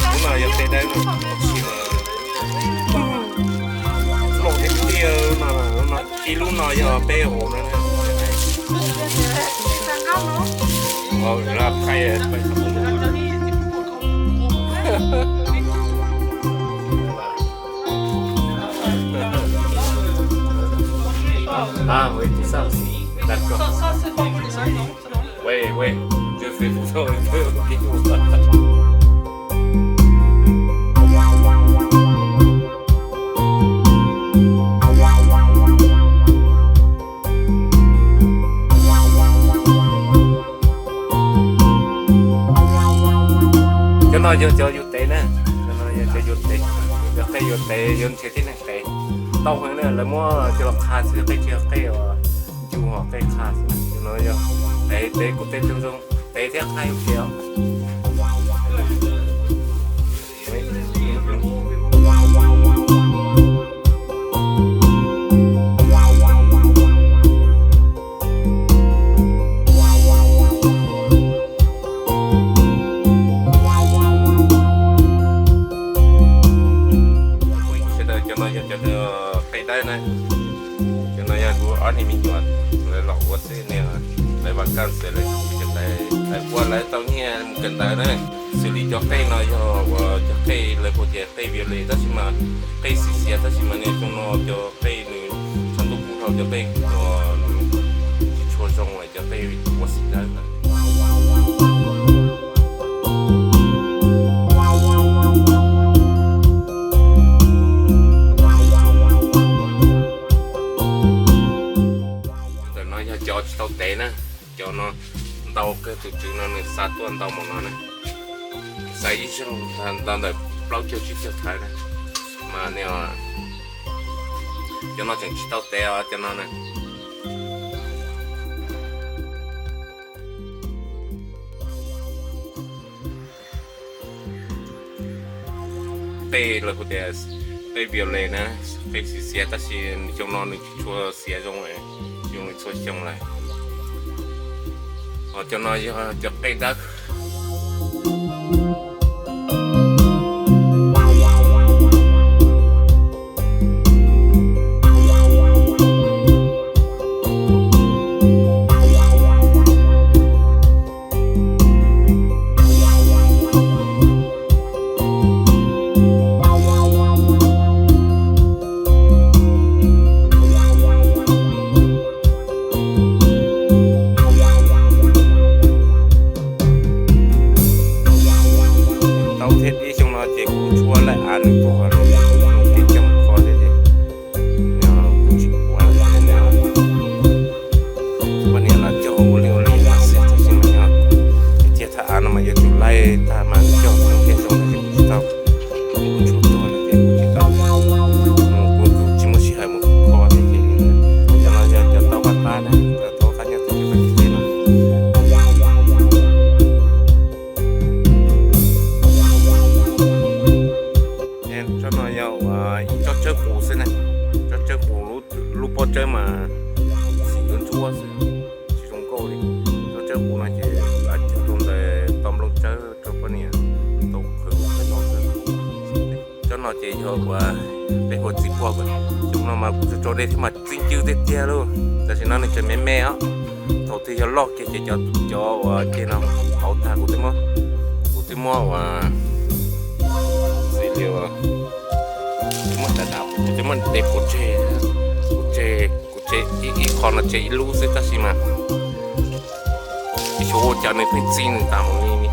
Hnub no yog tej dawb no, tab sis mas loj tiag tiag no, no ib lub no yog peb hauv no. Lab phaij. Ah, oui, c'est ça aussi. D'accord. Ouais, ouais, je fais pour toi, ok. Cov no yog cov yuav tev na, cov no yog cov yuav tev, yog qej yuav tev, yuav nrhiav tib neeg tev. Tau heev na, lawv muab coj los qha xwb, qej tsis yog qej uas ncu, ho qej qha xwb. Cov no yog tev, tev kuj tev zoo zoo, tev thiab qha ib yam. Sawv daws, cov no yog cov qej dawb na. Cov no yog kuv ob niag me nyuam lawv los ua xwb ne, lawv vas kaj xwb lawv tsis tau ua, lawv tau nyiaj mus kawm ntawv na. Xws li cov qej no yog uas cov qej lawv hu tias qej violet, tab sis mas qej xiav xiav, tab sis mas niaj xyoo no cov qej nws tshav ntuj kub dhau, cov qej uas nws tsis tshua zoo, cov qej ua xim dawb na. Ntawm no yog cov tsis tau tev na, cov no ntau kawg, tus tswv no nws xa tuaj ntau npaum no na, xa ib zaug ntau ntawm plaub caug tsib caug thawv na, mas nws, cov no tseem tsis tau tev os, cov no na. Qej lawv hu tias qej violet na, qej xiav xiav, tab sis xyoo no nws tsis tshua xiav zoo, zoo li txhua xyoo lawm. Ho cov no yog cov qej dawb. Tag mas nws coj mus thiaj zoo no ces kuv tsis tau, kuv tshuav tuag no ces kuv tsis tau mus, kuv tsis muaj sij hawm mus kho thiab ces cov no yog cov tau vaj qab na, tau qab nyob tau tsis tau tsis tau no. Tsob no yog ib tsob tsawb qus xwb na, tsob tsawb qus, lub pob tsawb mas xim ntsuab ntsuab xwb, tsis zoo nkauj li. Tsob tsawb qus no ces cog rau ntawm tau nplooj tsawb rau poj niam tau qhwv ub qhwv no xwb. Tsob no ces yog uas peb hu ua txiv puag, cov no mas kuv tso dej thiab mas txi ncw tiag tiag lauj. Tam sim no nws tseem me me os, thaum twg yog loj kiag ces cov uas ceg no hauv tag kuv twb muab, kuv twb muab uas, xws li muab dav dav, kuv twb muab de pov tseg, kuv tseg, kuv tseg ib qho no tseg ib lub xwb tab sis mas xyov ua cas nws pheej txi nws tas mus li.